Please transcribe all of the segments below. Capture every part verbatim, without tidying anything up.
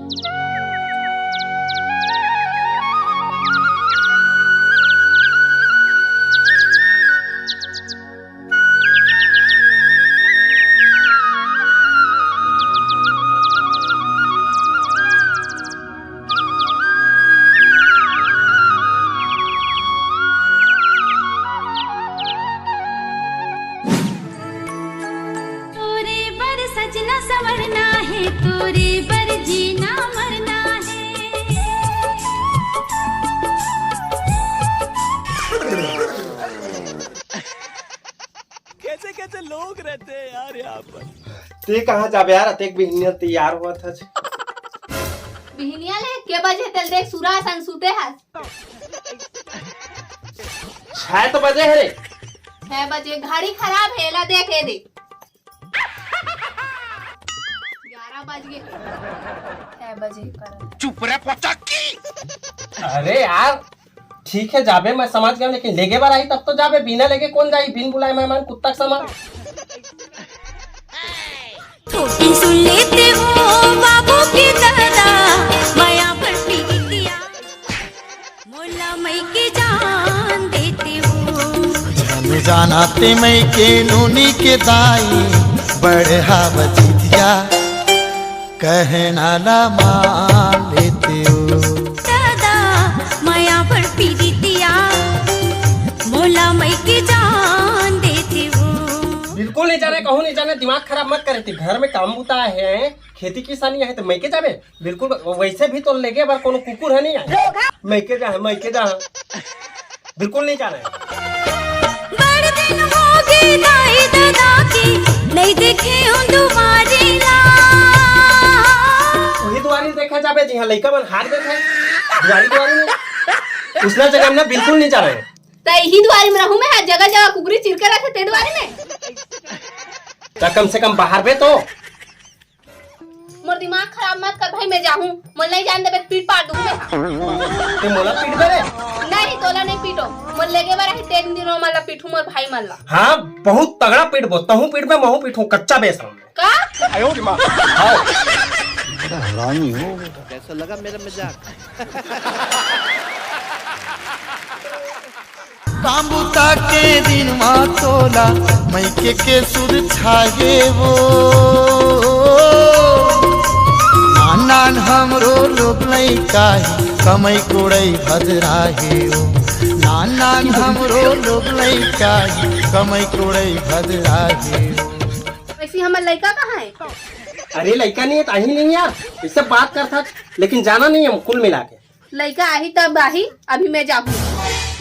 तोरे बर सजना संवरना हे, तोरे बर जीना मरना हे। कैसे कैसे लोग रहते हैं यार यहाँ पर। ते कहाँ जाबे यार, अतेक बिहनिया तैयार होवत हस। बिहनिया ले के बजे तेला देख, सुरा सन सुते हस। छह तो बजे हे रे। छह बजे? घड़ी खराब हे, एला देख, ए दे। ग्यारह बज गे। छह बजे कर। चुप रे पोचक्की। अरे यार, ठीक हे, जाबे, मैं समझ गेंव, लेकिन लेगे बर आही तब तो जाबे, बिना लेगे कोन जाही, बिन बुलाए मेहमान कुत्ता के समान। छोटी सुन लेते हो बाबू के दादा, मया पर पीतिया, मोला मई के जान देते हो। जान जाना ते मई के नूनी के दाई, बढ़ाव जितिया, कहना ला मान लेते हो। दादा, मया पर पीतिया, मोला मई के जान देते हो। बिल्कुल नहीं जाने, कहूँ नहीं जाने, दिमाग खराब मत करे। ते घर में काम बूता हे, खेती किसानी हे, तो मइके जाबे? बिल्कुल, वैसे भी तो लेगे बर कोनो कुकुर हे नहीं आए। मइके जा, मइके जा। बिल्कुल नहीं जाना हे। बड़ दिन होगे दाई ददा के, नहीं देखे हूँ दुआरी ला। वही दुआरी में देखा जाबे, जी हाँ, लइका मन हाथ देखे दुआरी, दुआरी में। उसना जगह में ना बिल्कुल नहीं जाना हे। त इही दुआरी में रहूं मैं, हर जगह जगह कुकरी चिरके रथे ते दुआरी में। त कम से कम बाहर बे तो। मोर दिमाग खराब मत कर भाई, मैं जाहूं। मोला नहीं जान देबे, पीट पाट दूं मैं। ते मोला पीट दे रे। नहीं, तोला नहीं पीटो। मोर लेगे बर आही, तेन दिन मोला पीटू, मोर भाई मन ला। हाँ, बहुत तगड़ा पीटबो, तहूं पीटबे, महूं पीटू, कच्चा बेशरम। का? हाँ। बड़ा हरामी हो। कैसा लगा मेरा मजाक? काम बुता के दिन मा तोला, मइके के सुध छाहे वो। नान नान हमरो लोग लइका हे, कमई कोड़ई भदराहे वो। नान नान हमरो लोग लइका हे, कमई कोड़ई भदराहे वो। वैसे हमर लइका कहाँ हे? अरे लइका नहीं हे, त आही नहीं यार, इससे बात करथस, लेकिन जाना नहीं हे कुल मिला के। लइका आही तब आही, अभी मैं जाहूं।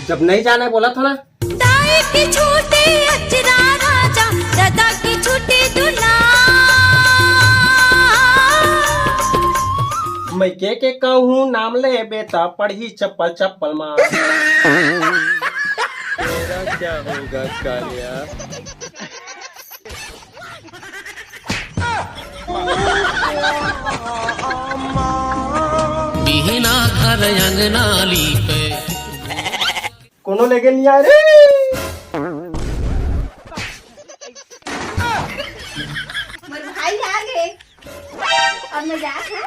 जब नहीं जाना हे बोलत हों ना। दाई के छोटे अचरा राजा, ददा के छोटे दुलार। मइके के कहूं नाम लेबे त पड़ही चप्पल चप्पल मार। तेरा क्या होगा कालिया? बिहना घर अंगना लीपे। कोनो लेगे नहीं आए रे। मोर भाई आ गे। अब मैं जात हंव।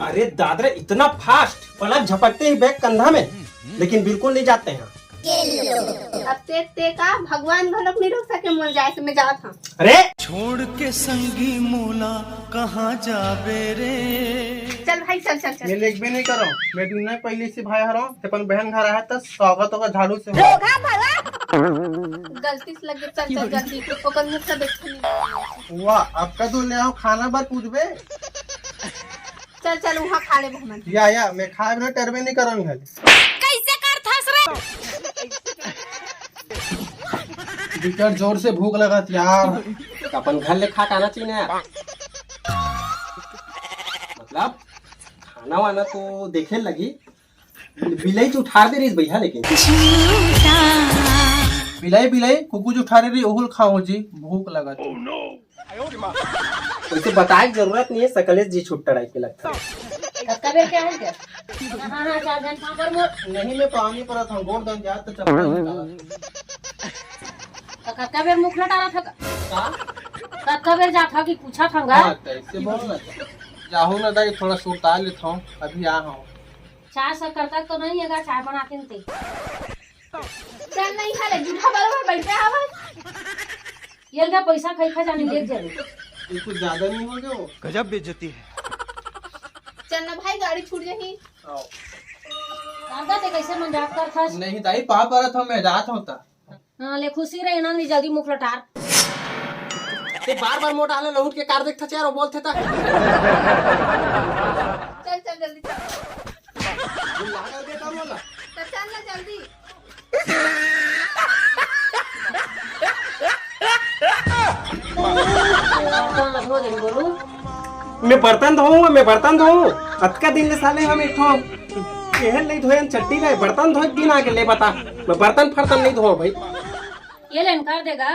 अरे दादरे, इतना फास्ट, पलक झपकते ही बैग कंधा में, लेकिन बिल्कुल नहीं जाते हैं। अब ते, ते का भगवान घलोक नहीं रोक सके मोर जाए से, मैं जात हंव। अरे छोड़ के संगी मोला कहाँ जाबे रे? चल भाई, चल, चल, चल। मैं लेगबे नहीं करंव, मैं दुनिया पहले से भाई हरंव, ते अपन बहन घर आए त स्वागत होगा झाड़ू से हो। गलती से लगे, चल, चल, जल्दी, ओकर मुंह से देखे नहीं। वाह, अब का तू ले आओ खाना बर पूछबे? चल, चल, उहाँ खा ले बहमन। या, या, मैं खाए बिना टरबे नहीं करंव घर। कैसे करथस रे? बिकट जोर से भूख लगत यार। अपन घर ले खा के आना चाहिए ना यार। मतलब खाना वाना तो देखे लगी, बिलाई तो उठा दे रही भैया, लेकिन बिलाई, बिलाई कुकुर जो उठा रही, ओहू ल खाओ जी, भूख लगत। वैसे बताए के जरूरत नहीं है, सकले जी छुट्टा टाइप के लगता है। कतका बेर के आए क्या? हाँ, हाँ, चार घंटा पर मोर। नहीं, मैं पानी परत हूँ, गोड़ दन जात तो चप्पल निकाला। तो कतका बेर मुखला डालत हव? का? कतका बेर जात हव कि पूछत हव गा? हाँ, तो ऐसे बोल ना। जाहूं ना दाई, थोड़ा सुरता लेथंव, अभी आ हंव। चाय शक्कर तक तो नहीं है गा, चाय बनाते हैं ते। चल नहीं खा ले, जूठा बरोबर बैठा हवस। ये लगा पैसा खाई खा जाने ले जाने। ये कुछ ज्यादा नहीं हो गया वो? गजब बेइज्जती है। चल ना भाई, गाड़ी छूट जाही। आओ। दादा ते कैसे मजाक कर था? नहीं दाई, पाप परत हंव, मैं जात हंव ता। हाँ, ले खुशी रहे ना, नहीं जल्दी मुख लटार। ते बार बार मोटा हाले लहुट के कार देखता यार, वो बोलते था। चल, चल, जल्दी चल। बुला कर देता बोला। तो चल ना जल्दी। हाँ, धो दे, बोलू। मैं बर्तन धोऊंगा, मैं बर्तन धोऊं। अतका दिन ले साले हम एक ठो केहन नहीं धोयन चट्टी रहे, बर्तन धोए दिन आगे ले बता। मैं बर्तन फर्तन नहीं धोऊं भाई। ये ले कर देगा,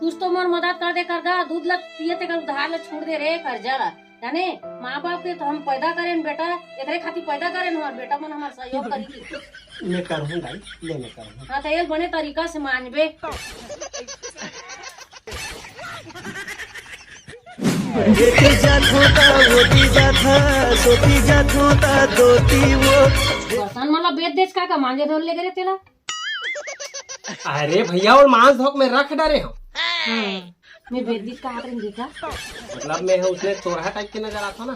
कुछ तो मोर मदद कर दे कर गा, दूध ला पिए ते कर उधार ला छोड़ दे रे, कर्जा ला। जाने, माँ बाप के तो हम पैदा करेन बेटा, एकरे खातिर पैदा करेन हमार बेटा मन हमार सहयोग करी। मैं करहूँ दाई, ले मैं करहूँ। हाँ, तो ये बने तरीका से मानबे। एके जात होता, ओती जात हा, सोती जात होता, दोती वो। बर्तन मतलब बेच देच का, का मांजे धोल ले गए तेला? अरे भैया, वो मांस धोक में रख डारे हो। हाँ, मैं बेच देच का हाथ रंगी का? मतलब मैं उसने चोरहा टाइप के नजर आता ना।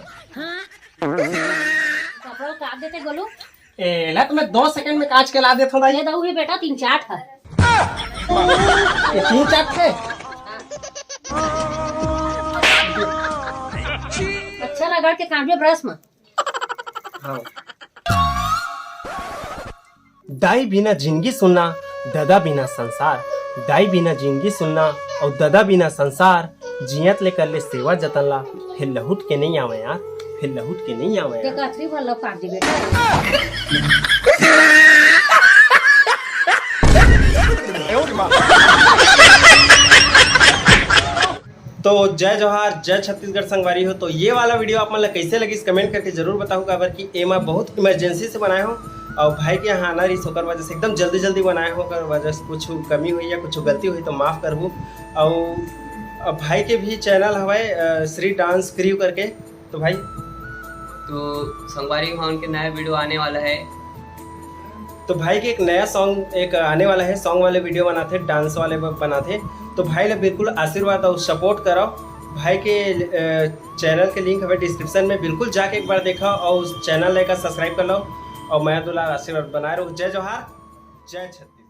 कपड़ा उतार देते गोलू। ए, ला तो मैं दो सेकंड में कांच के ला देता हूँ भाई। ये दऊ है बेटा, तीन चार ठा। ये तीन चार थे। अच्छा लगा के कांच में ब्रश में। हाँ। दाई बिना जिंदगी सुन्ना, ददा बिना संसार। दाई बिना जिंदगी सुन्ना अउ ददा बिना संसार। जियत ले कर ले सेवा जतन ला, फिर लहुट के नहीं आवे यार, फिर लहुट के नहीं आवे यार। देखा, अथरी भर लो काट दे बेटा। तो जय जोहार, जय छत्तीसगढ़ संगवारी हो। तो ये वाला वीडियो आप मन ला कैसे लगिस, कमेंट करके जरूर बताहू, काबर कि एमा बहुत इमरजेंसी से बनाए हो और भाई के यहाँ आना रहिस, ओकर वजह से एकदम जल्दी जल्दी बनाए हो, ओकर वजह से कुछ कमी हुई या कुछ गलती हुई तो माफ करहू। और अब भाई के भी चैनल हवय, अ, श्री डांस क्रू करके, तो भाई। तो संगवारी हो, उनके नया वीडियो आने वाला है। तो भाई के एक नया सॉन्ग एक आने वाला है, सॉन्ग वाले वीडियो बनाथे, डांस वाले ब-, बनाथे। तो भाई ला बिल्कुल आशीर्वाद और सपोर्ट करो। भाई के, अ, चैनल के लिंक हवे डिस्क्रिप्शन में, बिल्कुल जाके एक बार देखो और उस चैनल ला एक सब्सक्राइब कर लो और मया दुलार आशीर्वाद बनाए रहो। जय जोहार, जय छत्तीसगढ़।